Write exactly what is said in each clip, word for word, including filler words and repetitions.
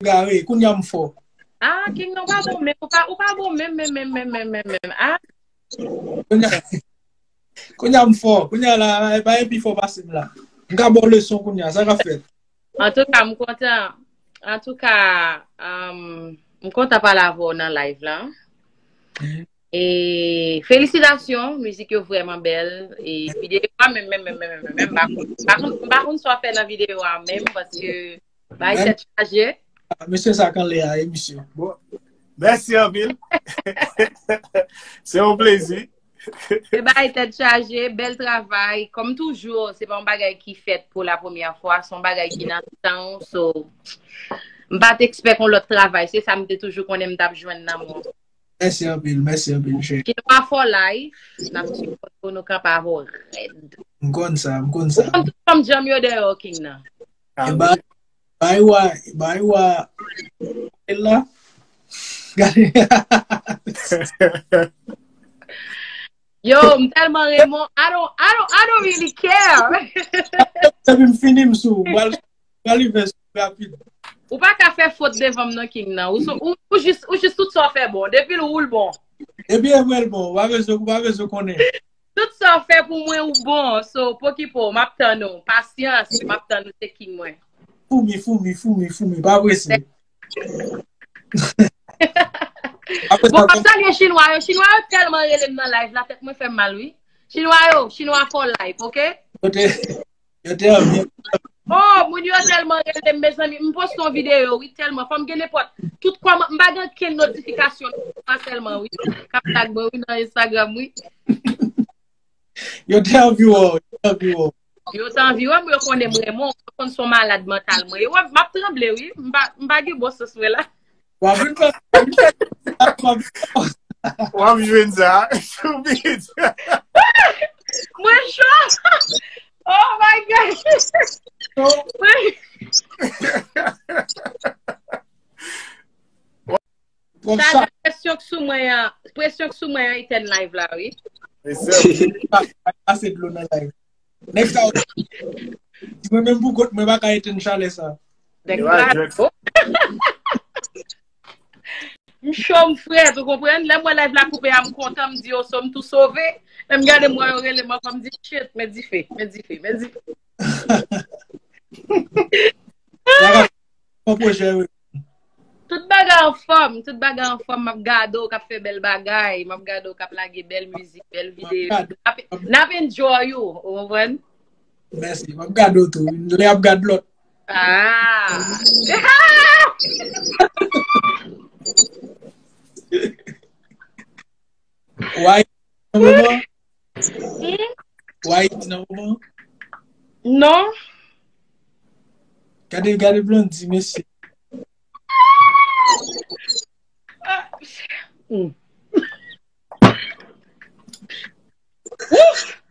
egare, kounye a m fò. Ah, King nan pa bon menm, ou pa, ou pa bon menm, menm, menm, menm, menm, menm, menm. Ah. Kounye a, kounye a m fò, kounye a la, pa gen pi fò pase m la. M ka ba w leson kounye a, sa k ap fèt? Antouka, m kontan, antouka, um, m kontan pale avè w nan live la. E felisitasyon, mizik yo vrèman bèl. E videyo a menm, menm, menm, menm, menm, menm, m pa konn, m pa konn, m pa konn sa w fè nan videyo a menm, paske bay tèt chaje. Mesye sa k anlè a, e misye. Bon, mèsi anpil. Se yon plezi. Se bay tèt chaje, bèl travay. Kòm toujou, se pa yon bagay ki fèt pou la premyè fwa, se yon bagay ki nan san w, so, m pa t ekspèk yon lòt travay, se sa m te toujou konnen m t ap jwenn nan mwen. Mèsi anpil, mèsi anpil, cheri. King nan pa fò live, n ap sipòte w, nou kanpe avè w rèd. M konn sa, m konn sa. Ou konn tout fanm djanm yo dèyè w, King nan. E bay, bay wa, bay wa, la. Gade. Yo, m tèlman renmen, I don't, I don't, I don't really care. Depi m fini, m sou, m pral, pral rive sou rapid. Ou pa ka fè fot devan m non, King nan. Ou, sou- ou, ou jis, ou jis tout sa w fè bon. Depi l ou l bon. Depi e mwen l bon, ou pa bezwen, ou pa bezwen konnen. Tout sa w fè pou mwen ou bon. So, pokipo, m ap tann ou. Pasyans, m ap tann ou, se King mwen. Foumi, foumi, foumi, foumi, pa prese. Bon, m ap salye chinwa yo. Chinwa yo tèlman rele m nan live la, tèt mwen fè m mal, wi. Chinwa yo, chinwa fò live, oke? Yo te, yo te anvi. Oh, moun yo tèlman rele m, mezanmi. M poste yon videyo, wi, tèlman. Fò m gen nenpòt. Tout kòman, m pa gen okenn notifikasyon nan sèlman, wi. K ap tag mwen, wi, nan Instagram, wi. Yo te anvi wè w, yo te anvi wè w. Yo te anvi wè m, yo konnen m renmen w, yo konn se yon malad mantal mwen ye. Wè, m ap tranble, wi. M pa, m pa gen bon sans mwen la. W ap vin fè, w ap vin fè, w ap vin fè. W ap jwenn sa, Choubit. Mwen cho. Oh my God. Mwen Bon, sa, sa, presyon k sou mwen an, presyon k sou mwen an etèn live la, wi. Mesye. Pa, pa pase dlo nan live. Nèg sa yo, mwen menm pou kont mwen pa ka etenn chalè sa. Nèg yo a sa, drunk. M cho, m frèt, ou konprann? Lè m wè live la koupe a, m kontan, m di, "Oh, so m tou sove." Lè m gade m wè yo rele m ankò, m di, "Shit, men dife, men dife, men dife." Bagay, bon pwojè, wi. Tout bagay anfòm, tout bagay anfòm, m ap gade w k ap fè bèl bagay, m ap gade w k ap lage bèl mizik, bèl videyo. N ap, n ap enjoy ou, ou konprann? Mèsi, m ap gade w tou, lè y ap gade lòt. Ah! Why? Nan moman? Hmm? Why? Nan moman? Non. Gade, gade Blondy, mesye. Hmm.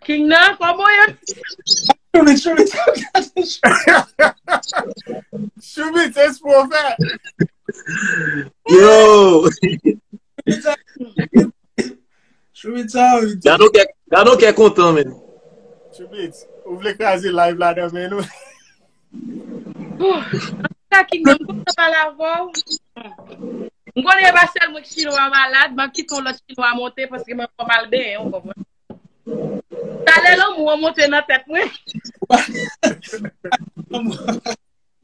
King nan, kòman w ye? Choubit, Choubit, Choubit, se espwa w fè. Yo! Choubit sa, wi. Gade yon kè, gade yon kè kontan, men. Choubit, ou vle kraze live la nan men nou? Bon, antouka, King nan, m kontan pale avè w. M konnen e pa sèl mwen ki chinwa malad, m ap kite yon lòt chinwa monte paske mwen fò m al benyen, w konprann. Talè lanmou an monte nan tèt mwen.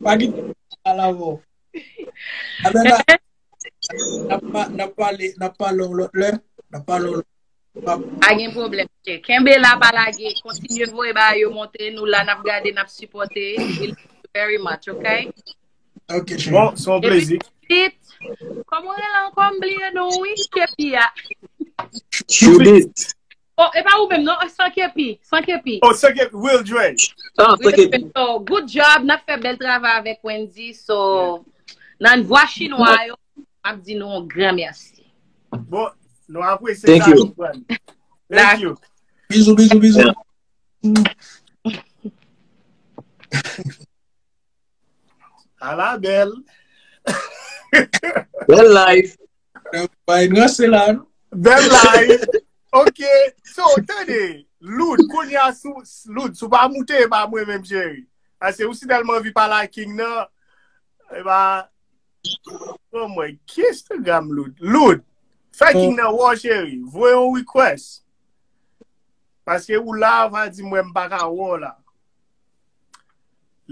Pa gen pale avè w. Anben, n ap pa-, n ap pale, n ap pale yon lòt lè. N ap pale yon lòt. Pa gen pwoblèm, chè. Kenbe la, pa lage. Kontinye voye bagay yo monte. Nou la, n ap gade, n ap sipòte. We love you very much, ok? Ok, cheri. Bon, se yon plezi. Epi, pitit, kòman w rele ankò? M bliye non, wi, Kepi a. Choubit. Oh, e pa ou menm, non? San Kepi, San Kepi. Oh, San Kepi, Will Dre. Ah, San Kepi. So, good job. N ap fè bèl travay avèk Wendy. So, nan vwa chinwa yo, m ap di nou yon gran mèsi. Bon, nou apresye sa nou pran. Thank you. Bizou, bizou, bizou. Ala bèl. Bèl live. Bay ranse la, non? Bèl live. Ok. So, tande. Loud, kounye a sou, Loud, si w pa moute, e pa mwen menm, cheri. Paske ou si tèlman anvi pale a King nan, e pa, Bon, mwen, ki Instagram Loud? Loud, fè King nan wè w, cheri. Voye yon request. Paske ou la, w a di mwen m pa ka wè w la.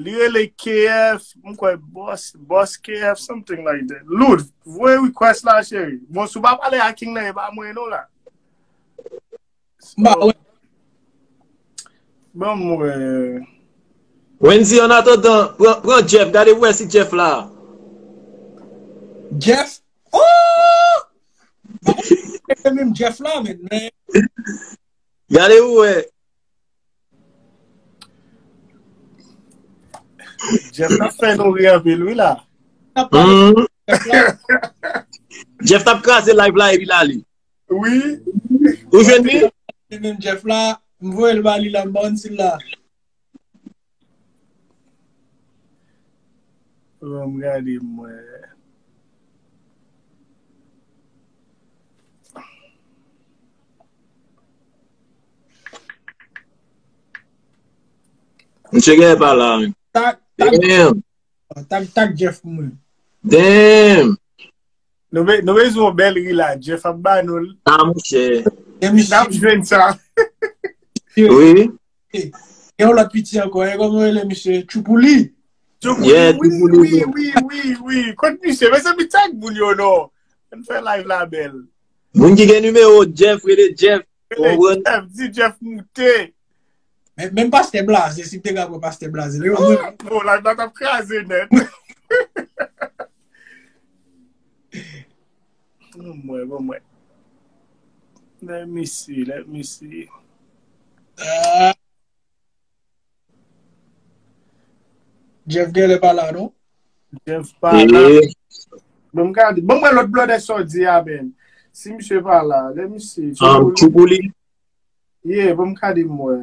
Li rele K F, m kwè Boss, Boss K F, something like that. Loud, voye request la, cheri. Bon, si w pa pale a King nan, e pa mwen non la. M pa wè. Ban m wè. Wendy, an atandan, pran, pran Jeff, gade pou wè si Jeff la. Jeff? Oh! Menm Jeff la, men, men. Gade pou wè. Jeff ap fè nou ri anpil, wi, la. Jeff t ap kraze live la epi l ale. Wi. Ou jwenn li? Menm Jeff la, m voye l ba li la, m ba w si l la. Ban m gade m wè. Misye gen pa la. Tag, tag, tag, tag Jeff pou mwen. Damn. Nou be-, nou bezwen yon bèl ri la. Jeff ap ba nou l. Ah, monchè. N ap jwenn sa. Wi. Gen yon lòt piti ankò. E kòman yo rele misye? Tchoupouli. Tchoupouli, yeah, wi, Tchoupouli, wi, wi, wi, wi. Kot misye? Mezanmi, tag moun yo non. Ann fè live la bèl. Moun ki gen nimewo Jeff, rele Jeff. Rele Jeff, di Jeff moute. Men, menm Pastè Blaze, si m te ka pran Pastè Blaze, li yo mwen. Oh, bon, live la t ap kraze nèt. Bon, mwen, bon, mwen. Let me see, let me see. Ah. Jeff genlè pa la, non? Jeff pa la. Bon, m gade. Bon, mwen lòt blòdè sa w di a, men. Si misye pa la, let me see. Um, Tchoupouli. Yeah, bon, m gade m wè.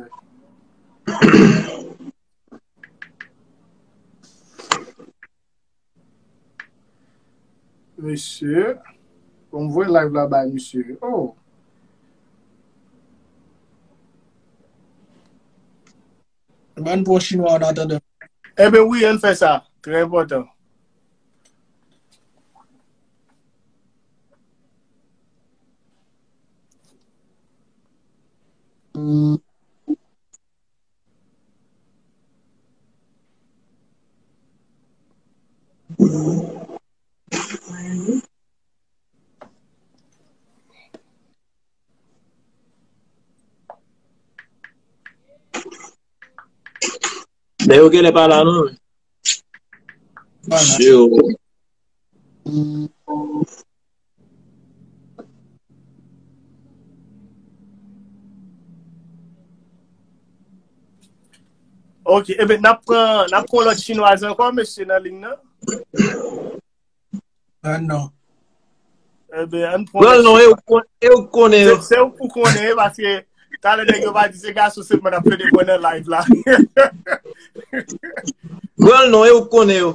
Mesye. Bon, m voye live la bay misye. Oh. Ban n pran chinwa an atandan. Eben wi, ann fè sa. Trè enpòtan. Men yo genlè pa la non. Pa la. Yo. Ok, eben, n ap pran, n ap pran lòt chinwaz ankò, mesye nan liy nan. Ah, non. Eben, ann pran lòt chinwaz. Bro, non, e ou kon-, e ou konnen yo. Se, se ou pou konnen, paske talè nèg yo va di se gason sèlman n ap plede pran nan live la. Bro, non, e ou konnen yo.